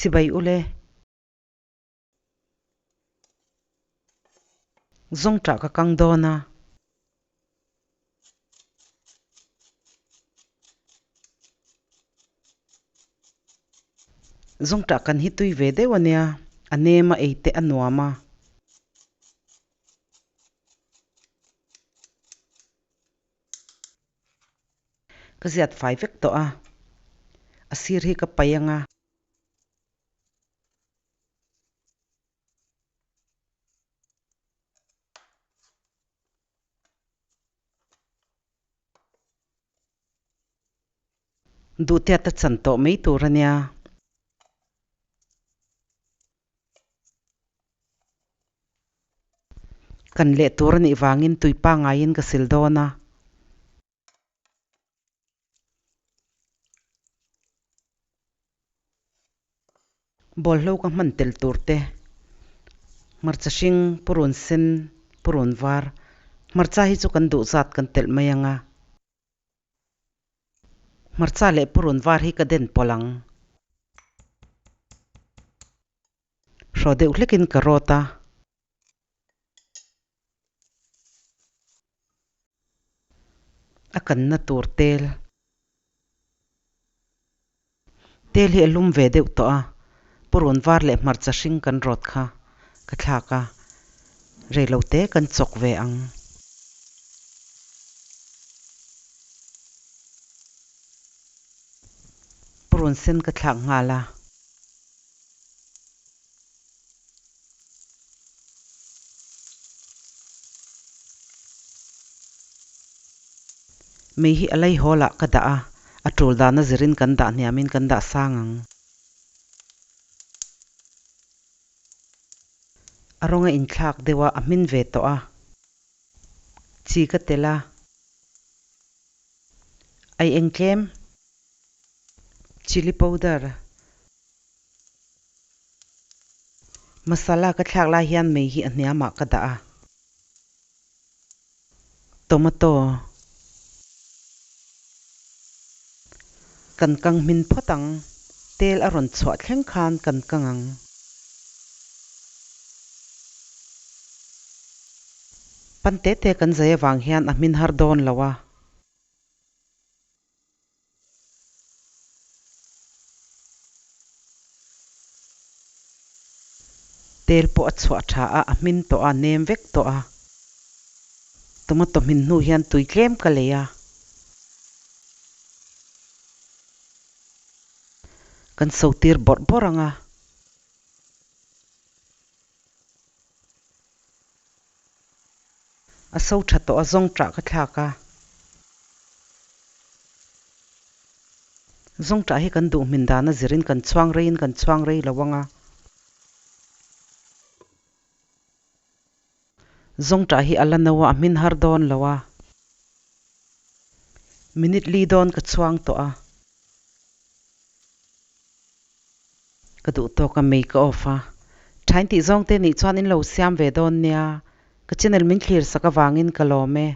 Chibai ule. Zawngṭah ka kang dawn a. Zawngṭah kan hi tui ve deuh a nia, a nem a ei te a nuam a. Ka ziat fai vek tawh a, a sir hi ka paih ang a. Duhtiat a chan tawh mai tur a nia. Kan leh tur a nih vangin tui pangaiin ka sil dawn a. Bawlhlo ka hman tel tur te, hmarcha hring, purun sen, purun var, hmarcha hi chu kan duh zat kan telh mai ang a. Hmarcha leh purun var hi ka den pawlh ang. Hraw deuh hlekin ka rawt a. A kanna tur tel. Tel hi a lum ve deuh tawh a, purun var leh hmarcha hring kan rawt kha ka thlak a, reilo te kan chawk ve ang. Purun sen ka thlak nghal a. Mei hi a lei hawl ah ka dah a, a tul dahna zirin kan dah hniamin kan dah sang ang. A rawng a inthlak deuh a, a hmin ve tawh a. Chi ka tel a. Ai eng tlem? Chilli powder. Masala ka thlak lai hian mei hi a hniamah ka dah a. Tomato. Kan kang hmin phawt ang. Tel a rawn chhuah thleng khan kan kang ang. Pan te te kan zai avang hian a hmin har dawn lo a. Tel pawh a chhuah tha a, a hmin tawh a, nem vek tawh a. Tomato hmin hnu hian tui tlem ka lei a. Kan so tir bawrh bawrh ang a. A so tha tawh a zawng ṭah ka thlak a. Zawng ṭah hi kan duh hmin dan a zirin kan chhuang reiin kan chhuang rei lo ang a. Zawng ṭah hi a la no a, a hmin har dawn lo a. Minute li dawn ka chhuang tawh a. Ka duh tawk a mei ka off a. Thain tih zawng te nih chuan in lo siam ve dawn nia. Ka channel min thlir sak avangin ka lawm e.